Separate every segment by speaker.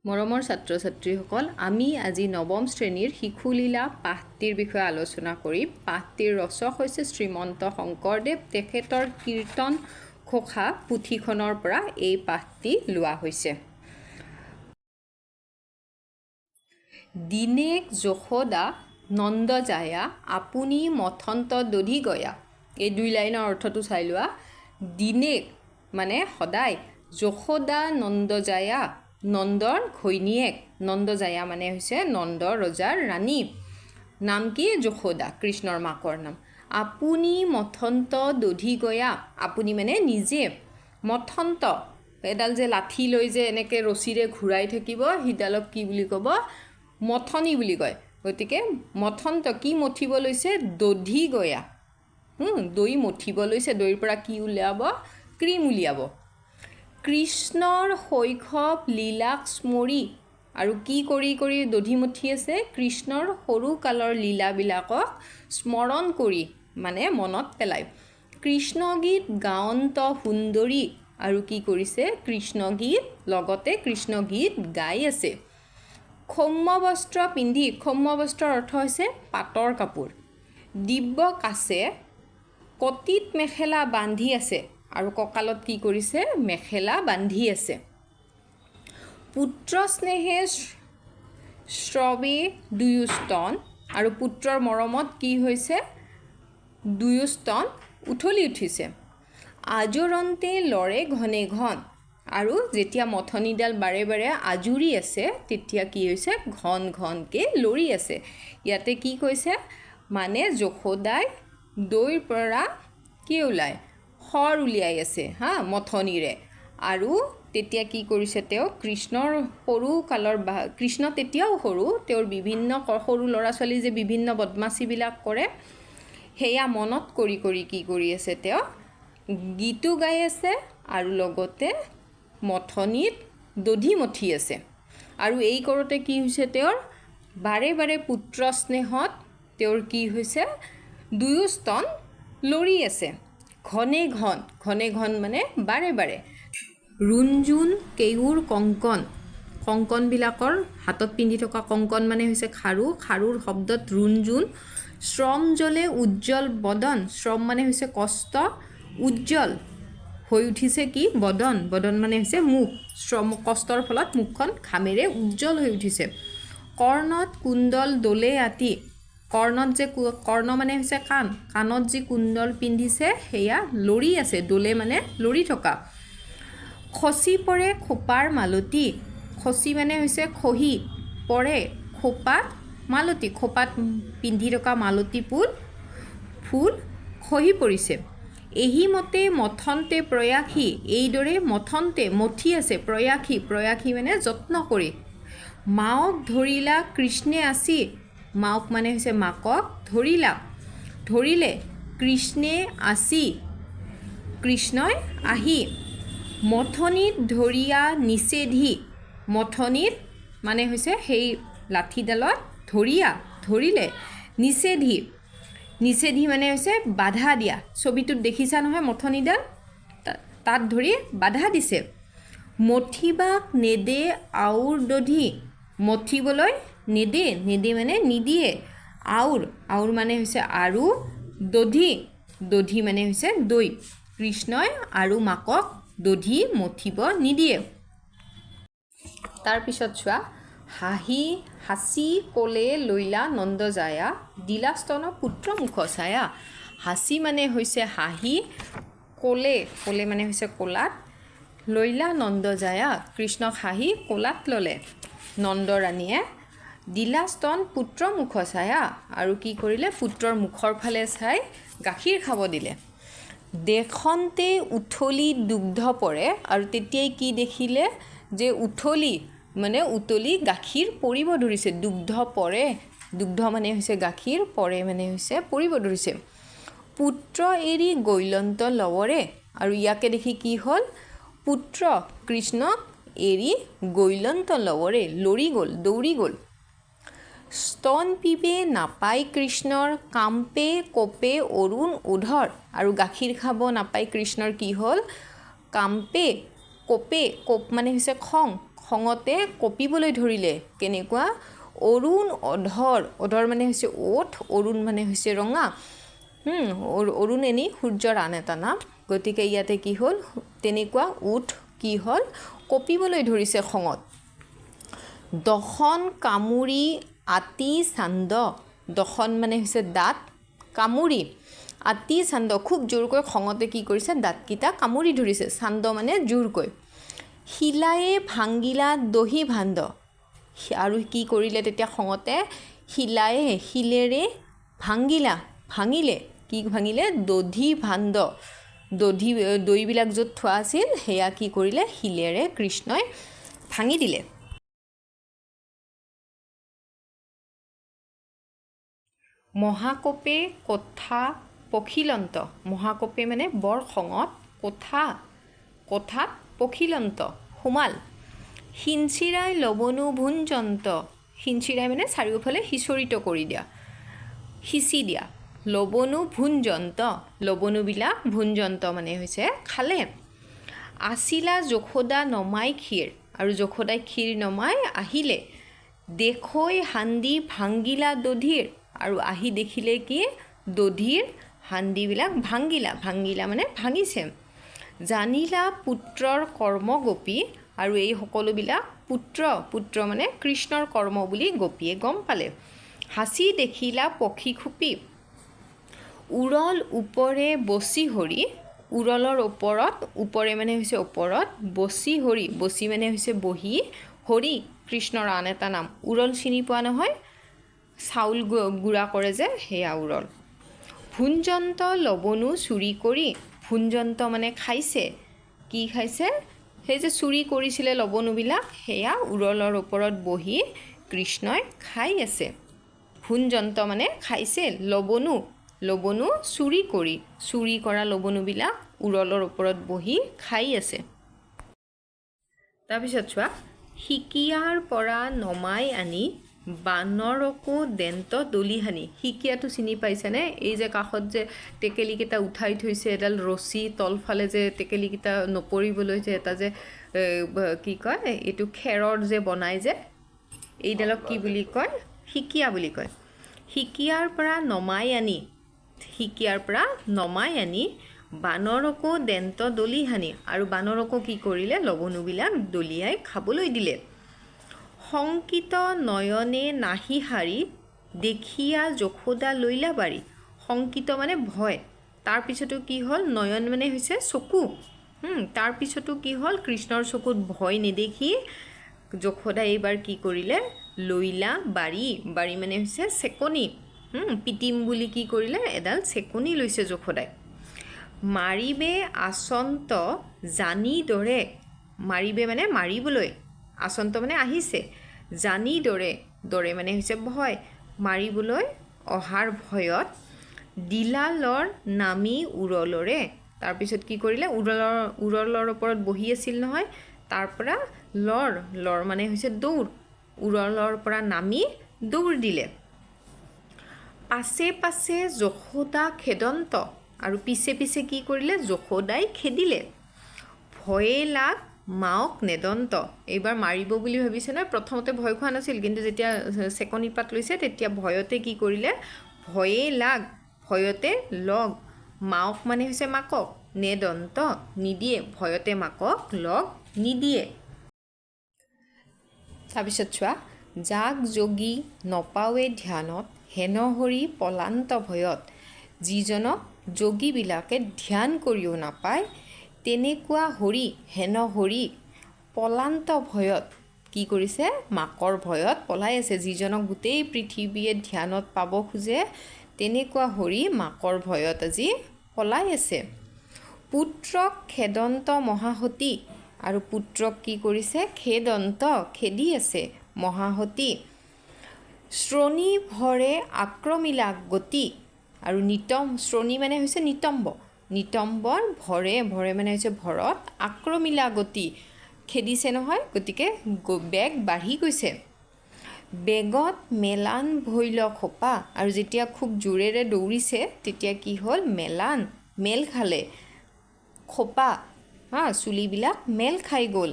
Speaker 1: মৰমৰ ছাত্ৰ ছাত্ৰীসকল, আমি আজি নৱম শ্ৰেণীৰ শিশুলীলা পাঠটিৰ বিষয়ে আলোচনা কৰিম। পাঠটিৰ ৰচক হৈছে শ্ৰীমন্ত শংকৰদেৱ। তেখেতৰ কীৰ্তন ঘোষা পুথিখনৰ পৰা এই পাঠটি লোৱা হৈছে। দিনেক যশোদা নন্দ জায়া, আপুনি মথন্ত দধি গয়া। এই দুই লাইনৰ অৰ্থটো চাই লোৱা। দিনেক মানে সদায়, যশোদা নন্দ জায়া নন্দৰ ঘৈণীয়েক, নন্দ জায়া মানে হৈছে নন্দ ৰজাৰ ৰাণী, নাম কি? যশোদা, কৃষ্ণৰ মাকৰ নাম। আপুনি মথন্ত দধি গয়া, আপুনি মানে নিজে, মথন্ত এডাল যে লাঠি লৈ যে এনেকৈ ৰছীৰে ঘূৰাই থাকিব, সিডালক কি বুলি ক'ব? মথনি বুলি কয়। গতিকে মথন্ত কি মথিব লৈছে? দধি গয়া, দৈ মথিব লৈছে। দৈৰ পৰা কি উলিয়াব? ক্ৰীম উলিয়াব। কৃষ্ণৰ শৈশৱ লীলাক স্মৰি, আৰু কি কৰি কৰি দধি মথি আছে? কৃষ্ণৰ সৰুকালৰ লীলাবিলাকক স্মৰণ কৰি, মানে মনত পেলাই। কৃষ্ণগীত গাৱন্ত সুন্দৰী, আৰু কি কৰিছে? কৃষ্ণগীত লগতে কৃষ্ণগীত গাই আছে। ক্ষৌম্য বস্ত্ৰ পিন্ধি, ক্ষৌম্য বস্ত্ৰৰ অৰ্থ হৈছে পাটৰ কাপোৰ। দিব্য কাছে কটিত মেখেলা বান্ধি আছে, আৰু কঁকালত কি কৰিছে? মেখেলা বান্ধি আছে। পুত্ৰ স্নেহে স্ৰৱে দুয়ো স্তন, আৰু পুত্ৰৰ মৰমত কি হৈছে? দুয়ো স্তন উথলি উঠিছে। আজৰন্তে লৰে ঘনে ঘন, আৰু যেতিয়া মথনিডাল বাৰে বাৰে আজুৰি আছে তেতিয়া কি হৈছে? ঘন ঘনকৈ লৰি আছে। ইয়াতে কি কৈছে? মানে যশোদাই দৈৰ পৰা কি ওলায়? সৰ উলিয়াই আছে, হা, মথনিৰে। আৰু তেতিয়া কি কৰিছে তেওঁ? কৃষ্ণৰ সৰু কালৰ, কৃষ্ণ তেতিয়াও সৰু, তেওঁৰ বিভিন্ন সৰু ল'ৰা ছোৱালী যে বিভিন্ন বদমাচীবিলাক কৰে, সেয়া মনত কৰি কৰি কি কৰি আছে তেওঁ? গীতো গাই আছে আৰু লগতে মথনিত দধি মথি আছে। আৰু এই কৰোঁতে কি হৈছে তেওঁৰ? বাৰে বাৰে পুত্ৰ স্নেহত তেওঁৰ কি হৈছে? দুয়ো স্তন লৰি আছে। ঘনে ঘন, ঘনে ঘন মানে বাৰে বাৰে। ৰুণজুন কেয়ুৰ কংকন, কংকনবিলাকৰ হাতত পিন্ধি থকা কংকন মানে হৈছে খাৰু, খাৰুৰ শব্দত ৰুণজুন। শ্ৰম জলে উজ্জ্বল বদন, শ্ৰম মানে হৈছে কষ্ট, উজ্জ্বল হৈ উঠিছে কি? বদন, বদন মানে হৈছে মুখ, শ্ৰম কষ্টৰ ফলত মুখখন ঘামেৰে উজ্জ্বল হৈ উঠিছে। কৰ্ণত কুণ্ডল দলে আতি, কৰ্ণত যে কৰ্ণ মানে হৈছে কাণ, কাণত যি কুণ্ডল পিন্ধিছে সেয়া লৰি আছে, দলে মানে লৰি থকা। খচি পৰে খোপাৰ মালতী, খচি মানে হৈছে খহি পৰে, খোপাত মালতী, খোপাত পিন্ধি থকা মালতী ফুল খহি পৰিছে। এহিমতে মথন্তে প্ৰয়াসী, এইদৰে মথন্তে মথি আছে, প্ৰয়াসী, প্ৰয়াসী মানে যত্ন কৰি। মাওক ধৰিলা কৃষ্ণে আসি, মাওক মানে হৈছে মাকক ধৰিলা, ধৰিলে কৃষ্ণে আসি, কৃষ্ণই আহি। মথনিত ধৰিয়া নিষেধি, মথনিত মানে হৈছে সেই লাঠিডালত ধৰিয়া, ধৰিলে, নিষেধি, নিষেধি মানে হৈছে বাধা দিয়া। ছবিটোত দেখিছা নহয় মথনিডাল, তাত ধৰি বাধা দিছে। মথিবাক নেদে আউৰ দধি, মথিবলৈ নেদে, নেদে মানে নিদিয়ে, আউৰ, আউৰ মানে হৈছে আৰু, দধি, দধি মানে হৈছে দৈ। কৃষ্ণই আৰু মাকক দধি মথিব নিদিয়ে। তাৰপিছত চোৱা, হাঁহি হাঁচি ক'লে লৈলা নন্দ জায়া, দিলা স্তন পুত্ৰ মুখ ছায়া। হাঁচি মানে হৈছে হাঁহি, ক'লে, ক'লে মানে হৈছে কোলাত, লৈলা নন্দ জায়া কৃষ্ণক হাঁহি কোলাত ল'লে নন্দ ৰাণীয়ে। দিলা স্তন পুত্ৰ মুখ ছায়া, আৰু কি কৰিলে? পুত্ৰৰ মুখৰ ফালে চাই গাখীৰ খাব দিলে। দেখন্তে উথলি দুগ্ধ পৰে, আৰু তেতিয়াই কি দেখিলে? যে উথলি মানে উতলি গাখীৰ পৰিব ধৰিছে, দুগ্ধ পৰে, দুগ্ধ মানে হৈছে গাখীৰ, পৰে মানে হৈছে পৰিব ধৰিছে। পুত্ৰ এৰি গৈলন্ত লৱৰে, আৰু ইয়াকে দেখি কি হ'ল? পুত্ৰ কৃষ্ণক এৰি গৈলন্ত লৱৰে, লৰি গ'ল, দৌৰি গ'ল। স্তন পিবে নাপাই কৃষ্ণৰ কাম্পে কপে অৰুণ উধৰ, আৰু গাখীৰ খাব নাপাই কৃষ্ণৰ কি হ'ল? কাম্পে কপে, কোপ মানে হৈছে খং, খং খঙতে কঁপিবলৈ ধৰিলে। কেনেকুৱা? অৰুণ অধৰ, অধৰ মানে হৈছে ওঠ, অৰুণ মানে হৈছে ৰঙা। অৰুণ এনেই সূৰ্যৰ আন এটা নাম। গতিকে ইয়াতে কি হ'ল? তেনেকুৱা ওঠ কি হ'ল? কঁপিবলৈ ধৰিছে খঙত। দখন কামুৰি আতি চান্দ, দখন মানে হৈছে দাঁত, কামুৰি আতি চান্দ, খুব জোৰকৈ খঙতে কি কৰিছে? দাঁতকেইটা কামুৰি ধৰিছে। চান্দ মানে জোৰকৈ। শিলায়ে ভাঙ্গিলা দহি ভাণ্ড, আৰু কি কৰিলে তেতিয়া খঙতে? শিলায়ে, শিলেৰে ভাঙ্গিলা, ভাঙিলে, কি ভাঙিলে? দধি ভাণ্ড, দধি দৈবিলাক য'ত থোৱা আছিল সেয়া কি কৰিলে? শিলেৰে কৃষ্ণই ভাঙি দিলে। মহাকোপে কথা পখিলন্ত, মহাকোপে মানে বৰ খঙত, কথা কথাত পখিলন্ত সোমাল। সিঞ্চিৰাই লৱণু ভুঞ্জন্ত, সিঞ্চিৰাই মানে চাৰিওফালে সিঁচৰিত কৰি দিয়া, সিঁচি দিয়া। লৱণু ভুঞ্জন্ত, লৱণুবিলাক ভুঞ্জন্ত মানে হৈছে খালে। আছিলা যশোদা নমাই ক্ষীৰ, আৰু যশোদাই ক্ষীৰ নমাই আহিলে। দেখৈ হান্দি ভাঙ্গিলা দধিৰ, আৰু আহি দেখিলে কি? দধিৰ হান্দিবিলাক ভাঙ্গিলা, ভাঙ্গিলা মানে ভাঙিছে। জানিলা পুত্ৰৰ কৰ্ম গোপী, আৰু এই সকলোবিলাক পুত্ৰ, পুত্ৰ মানে কৃষ্ণৰ কৰ্ম বুলি গোপীয়ে গম পালে। হাসি দেখিলা পক্ষী খুপি, উৰল ওপৰে বচি হৰি, উৰলৰ ওপৰত, ওপৰে মানে হৈছে ওপৰত, বচি হৰি, বচি মানে হৈছে বহি, হৰি কৃষ্ণৰ আন এটা নাম। উৰল চিনি পোৱা নহয়? চাউল গুড়া কৰে যে, সেয়া উৰল। ভুঞ্জন্ত লৱণু চুৰি কৰি, ভুঞ্জন্ত মানে খাইছে, কি খাইছে? সেই যে চুৰি কৰিছিলে লৱণুবিলাক, সেয়া উৰলৰ ওপৰত বহি কৃষ্ণই খাই আছে। ভুঞ্জন্ত মানে খাইছে, লৱণু, লৱণু চুৰি কৰি, চুৰি কৰা লৱণুবিলাক উৰলৰ ওপৰত বহি খাই আছে। তাৰপিছত চোৱা, শিকিয়াৰ পৰা নমাই আনি বানৰকো দেন্ত দলিহানি। শিকিয়াটো চিনি পাইছেনে? এই যে কাষত যে টেকেলিকেইটা উঠাই থৈছে, এডাল ৰছী তলফালে যে টেকেলিকেইটা নপৰিবলৈ যে এটা যে কি কয় এইটো খেৰৰ যে বনাই যে, এইডালক কি বুলি কয়? শিকিয়া বুলি কয়। শিকিয়াৰ পৰা নমাই আনি, শিকিয়াৰ পৰা নমাই আনি বানৰকো দেন্ত দলিহানি, আৰু বানৰকো কি কৰিলে? লৱণুবিলাক দলিয়াই খাবলৈ দিলে। শংকিত নয়নে নাহি সাৰি, দেখিয়া যশোদা লৈলা বাৰী। শংকিত মানে ভয়, তাৰপিছতো কি হ'ল? নয়ন মানে হৈছে চকু। তাৰপিছতো কি হ'ল? কৃষ্ণৰ চকুত ভয় নেদেখি যশোদা এইবাৰ কি কৰিলে? লৈলা বাৰী, বাৰী মানে হৈছে চেকনি। পিটিম বুলি কি কৰিলে? এডাল চেকনি লৈছে যশোদাই। মাৰিবে আচন্ত জানি দৰে, মাৰিবে মানে মাৰিবলৈ, আচন্ত মানে আহিছে, জানি দৰে, দৰে মানে হৈছে ভয়, মাৰিবলৈ অহাৰ ভয়ত দিলা লৰ নামি উৰলৰে। তাৰপিছত কি কৰিলে? উৰলৰ ওপৰত বহি আছিল নহয়, তাৰ পৰা লৰ, লৰ মানে হৈছে দৌৰ, উৰলৰ পৰা নামি দৌৰ দিলে। পাছে পাছে যশোদা খেদন্ত, আৰু পিছে পিছে কি কৰিলে? যশোদাই খেদিলে। ভয়ে লাগ মাওক নেদন্ত, এইবাৰ মাৰিব বুলি ভাবিছে নহয়, প্ৰথমতে ভয় খোৱা নাছিল, কিন্তু যেতিয়া চেকনি পাত লৈছে তেতিয়া ভয়তে কি কৰিলে? ভয়ে লাগ, ভয়তে লগ, মাওক মানে হৈছে মাকক, নেদন্ত নিদিয়ে, ভয়তে মাকক লগ নিদিয়ে। তাৰপিছত চোৱা, যাক যোগী নপাৱে ধ্যানত, হেন হৰি পলান্ত ভয়ত। যিজনক যোগীবিলাকে ধ্যান কৰিও নাপায়, তেনেকুৱা হৰি, হেন হৰি পলান্ত ভয়ত কি কৰিছে? মাকৰ ভয়ত পলাই আছে। যিজনক গোটেই পৃথিৱীয়ে ধ্যানত পাব খোজে, তেনেকুৱা হৰি মাকৰ ভয়ত আজি পলাই আছে। পুত্ৰক খেদন্ত মহাসতী, আৰু পুত্ৰক কি কৰিছে? খেদন্ত, খেদি আছে, মহাসতী। শ্ৰণী ভৰে আক্ৰমিলা গতি, আৰু নিতম, শ্ৰণী মানে হৈছে নিতম্ব, নিতম্বৰ ভৰে, ভৰে মানে হৈছে ভৰত, আক্ৰমিলা গতি, খেদিছে নহয়, গতিকে বেগ বাঢ়ি গৈছে। বেগত মেলান ভৈল খোপা, আৰু যেতিয়া খুব জোৰেৰে দৌৰিছে তেতিয়া কি হ'ল? মেলান, মেল খালে, খোপা, হা, চুলিবিলাক মেল খাই গ'ল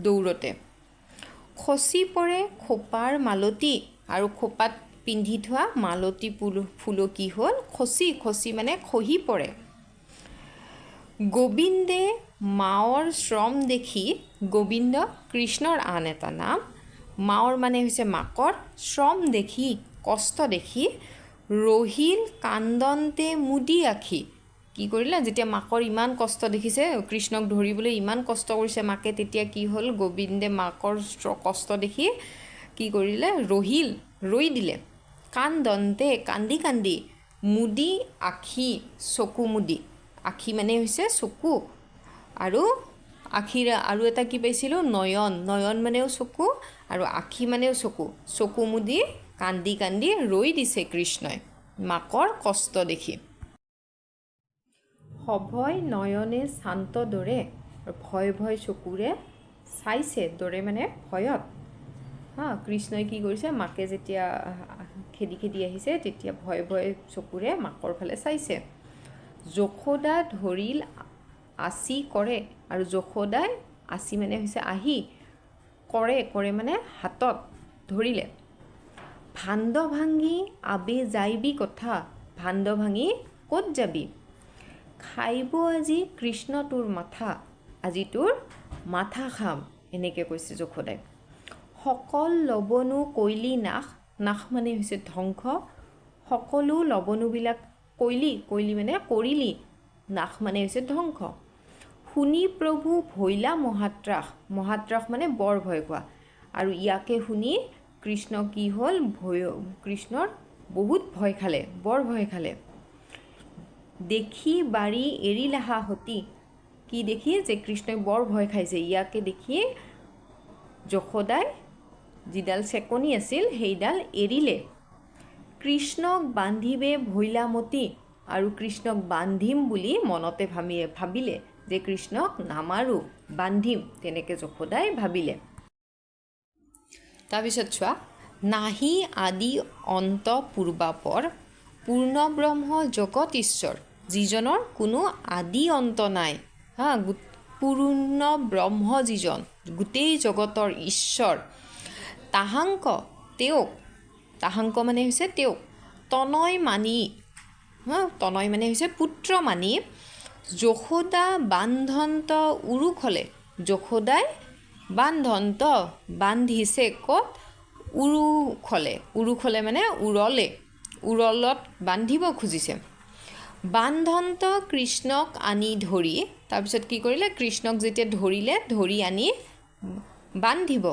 Speaker 1: দৌৰতে। খচি পৰে খোপাৰ মালতী, আৰু খোপাত পিন্ধি থোৱা মালতী ফুলো কি হ'ল? খচি, খচি মানে খহি পৰে। গোবিন্দে মাৱৰ শ্ৰম দেখি, গোবিন্দ কৃষ্ণৰ আন এটা নাম, মাৱৰ মানে হৈছে মাকৰ, শ্ৰম দেখি কষ্ট দেখি, ৰহিল কান্দন্তে মুদি আখি। কি কৰিলে? যেতিয়া মাকৰ ইমান কষ্ট দেখিছে, কৃষ্ণক ধৰিবলৈ ইমান কষ্ট কৰিছে মাকে, তেতিয়া কি হ'ল? গোবিন্দে মাকৰ কষ্ট দেখি কি কৰিলে? ৰহিল, ৰৈ দিলে। কান্দন্তে কান্দি কান্দি, মুদি আখি চকু মুদি, আখি মানে হৈছে চকু, আৰু আখিৰ আৰু এটা কি পাইছিলোঁ? নয়ন, নয়ন মানেও চকু আৰু আখি মানেও চকু, চকু মুদি কান্দি কান্দি ৰৈ দিছে কৃষ্ণই মাকৰ কষ্ট দেখি। সভয় নয়নে শান্ত দৰে, ভয় ভয় চকুৰে চাইছে, দৰে মানে ভয়ত। হা, কৃষ্ণই কি কৰিছে? মাকে যেতিয়া খেদি খেদি আহিছে তেতিয়া ভয় ভয় চকুৰে মাকৰ ফালে চাইছে। যশোদা ধৰিল আচি কৰে, আৰু যশোদাই আচি মানে হৈছে আহি, কৰে, কৰে মানে হাতত ধৰিলে। ভাণ্ড ভাঙি আবে যাইবি কথা, ভাণ্ড ভাঙি ক'ত যাবি? খাইব আজি কৃষ্ণ তোৰ মাথা, আজি তোৰ মাথা খাম, এনেকৈ কৈছে যশোদাই। সকল লৱণু কৈলি নাশ, নাশ মানে হৈছে ধ্বংস, সকলো লৱণুবিলাক কৈলি, কৈলি মানে কৰিলি, নাশ মানে হৈছে ধ্বংস। শুনি প্ৰভু ভৈলা মহাত্ৰাস, মহাত্ৰাস মানে বৰ ভয় খোৱা, আৰু ইয়াকে শুনি কৃষ্ণ কি হ'ল? ভয়, কৃষ্ণৰ বহুত ভয় খালে, বৰ ভয় খালে। দেখি বাৰী এৰিলাহা সতী, কি দেখি? যে কৃষ্ণই বৰ ভয় খাইছে, ইয়াকে দেখি যশোদাই যিডাল চেকনি আছিল সেইডাল এৰিলে। কৃষ্ণক বান্ধিবে ভৈলামতী, আৰু কৃষ্ণক বান্ধিম বুলি মনতে ভাবিলে যে কৃষ্ণক নামাৰো, বান্ধিম, তেনেকৈ যশোদাই ভাবিলে। তাৰপিছত চোৱা, নাহি আদি অন্ত পূৰ্বাপৰ, পূৰ্ণব্ৰহ্ম জগত ঈশ্বৰ, যিজনৰ কোনো আদি অন্ত নাই, হা, পূৰ্ণ ব্ৰহ্ম যিজন গোটেই জগতৰ ঈশ্বৰ, তাহাংক তেওঁক, তাহাংক মানে হৈছে তেওঁক, তনয় মানি, হা, তনয় মানে হৈছে পুত্ৰ মানি, যশোদা বান্ধন্ত উৰুখলে, যশোদাই বান্ধন্ত বান্ধিছে ক'ত? উৰুখলে, উৰুখলে মানে উৰলে, উৰলত বান্ধিব খুজিছে। বান্ধন্ত কৃষ্ণক আনি ধৰি, তাৰপিছত কি কৰিলে? কৃষ্ণক যেতিয়া ধৰিলে, ধৰি আনি বান্ধিব।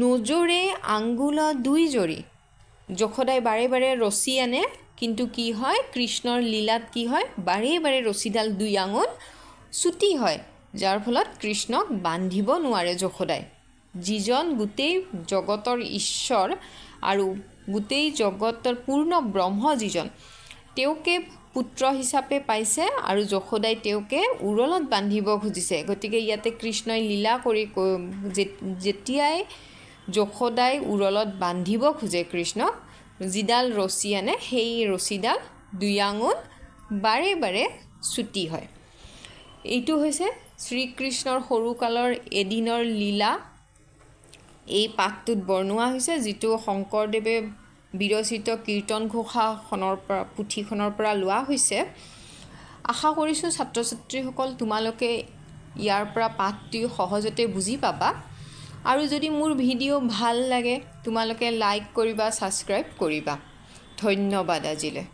Speaker 1: নজৰে আঙ্গুল দুই জৰি, যশোদাই বাৰে বাৰে ৰছী আনে, কিন্তু কি হয়? কৃষ্ণৰ লীলাত কি হয়? বাৰে বাৰে ৰছীডাল দুই আঙুল চুটি হয়, যাৰ ফলত কৃষ্ণক বান্ধিব নোৱাৰে যশোদাই। যিজন গোটেই জগতৰ ঈশ্বৰ আৰু গোটেই জগতৰ পূৰ্ণ ব্ৰহ্ম যিজন, তেওঁকে পুত্ৰ হিচাপে পাইছে আৰু যশোদাই তেওঁকে উৰলত বান্ধিব খুজিছে। গতিকে ইয়াতে কৃষ্ণই লীলা কৰি যেতিয়াই যশোদাই উৰলত বান্ধিব খোজে কৃষ্ণক, যিডাল ৰছী আনে সেই ৰছীডাল দুই আঙুল বাৰে বাৰে চুটি হয়। এইটো হৈছে শ্ৰীকৃষ্ণৰ সৰুকালৰ এদিনৰ লীলা। এই পাঠটোত বৰ্ণোৱা হৈছে, যিটো শংকৰদেৱে বিৰচিত কীৰ্তন ঘোষাখনৰ পৰা, পুথিখনৰ পৰা লোৱা হৈছে। আশা কৰিছোঁ ছাত্ৰ ছাত্ৰীসকল তোমালোকে ইয়াৰ পৰা পাঠটি সহজতে বুজি পাবা। আৰু যদি মোৰ ভিডিঅ' ভাল লাগে তোমালোকে লাইক কৰিবা, ছাবস্ক্ৰাইব কৰিবা। ধন্যবাদ আজিলৈ।